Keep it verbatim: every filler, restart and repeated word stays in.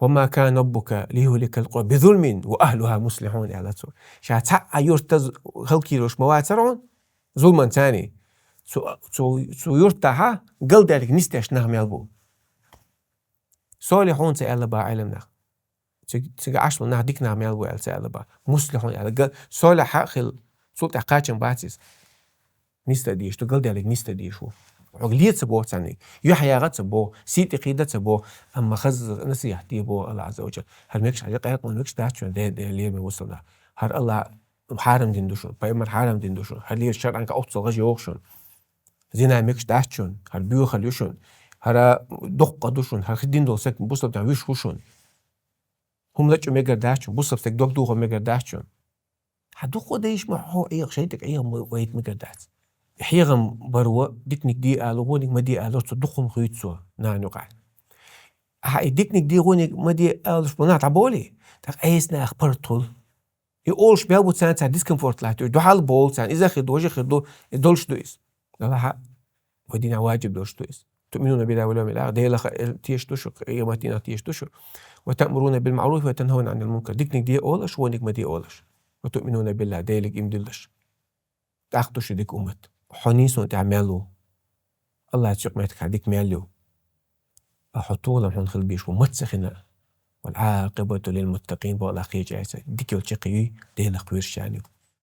وما كان ربك ليهلك القرى بظلم وأهلها مصلحون, аьлла цо. Ша цхьа а юрт хӀалакйоалаш ма вацар хьона, зулманца. Цу, цу, цу юртахьа галдаьлга нисдеш нах мел бу. Солихьун ца аьлла ба Ӏилман наха. Цига, цига Ӏаш бола нах дика нах мел бу аьлла ца аьлла ба. Муслихьун аьлла. Га-, солихь хила, цул тӀехьа кхачам бац из. Нисда дезаш ду, галдаьлга нисда дезаш ва. Хьога ле ца боху царниг. Юхь ягӀа ца боху, сий тӀе кхийда ца боху. Амма хаза насихьат де боху АллахӀ Ӏазза ва Жалла. ХӀара мегаш хьажа, къаьркъа мегаш дац шуна, де, де, лераме вусална. ХӀара АллахӀ хьарам дина ду шуна, пайхамар хьарам дина ду шуна. ХӀара лерча шарӀан кӀа оццул гӀаж йогӀу шуна. Зина мегаш дац шуна, хӀара боьхалла ю шуна. ХӀара дуккха ду шуна, хӀара хи дина долу саг бусалба тӀехь вуьш ву шуна. ХӀума лачкъа мегар дац шуна, бусалба стаг дог дохо мегар дац шуна. Хьан дукха дайша ма хьо Ӏеха, шайтӀа Ӏеха ма вайта мегар дац. Хьехам баро, диканиг де ало, вониг ма де ало, цо дукха хӀума хуьйцу цо, нана юкъахь. Ахьа и диканиг де, вониг ма де алуш бу нах дӀаболий, тӀаккха айса нах паргӀат хуьлу. И олуш мел бу царна, царна дискомфорт латтош, дуьхьал болу царна, иза хир ду, важа хир ду, и долуш ду иза. Далахьа, вай динахь ваджиб долуш ду иза. تؤمنون بالله واليوم الآخر, Делах тешаш ду шу, къематдийнах тешаш ду шу. وتأمرون بالمعروف وتنهون عن المنكر. Диканиг де олуш, вониг ма де олуш. وتؤمنون بالله, Делиг иман диллаш. ТӀаккха ду шу дика уммат. Хьо нийсонан тӀехь мел ву. АллахӀ цуьнан меттигехь дика мел ю. Ткъа хьо толам хьуна хила безаш ву, маца хина. والعاقبة للمتقين боху АллахӀ кхечу аьлча. Дика йолу чаккхе юй, Делах кхоьруш шайна ю.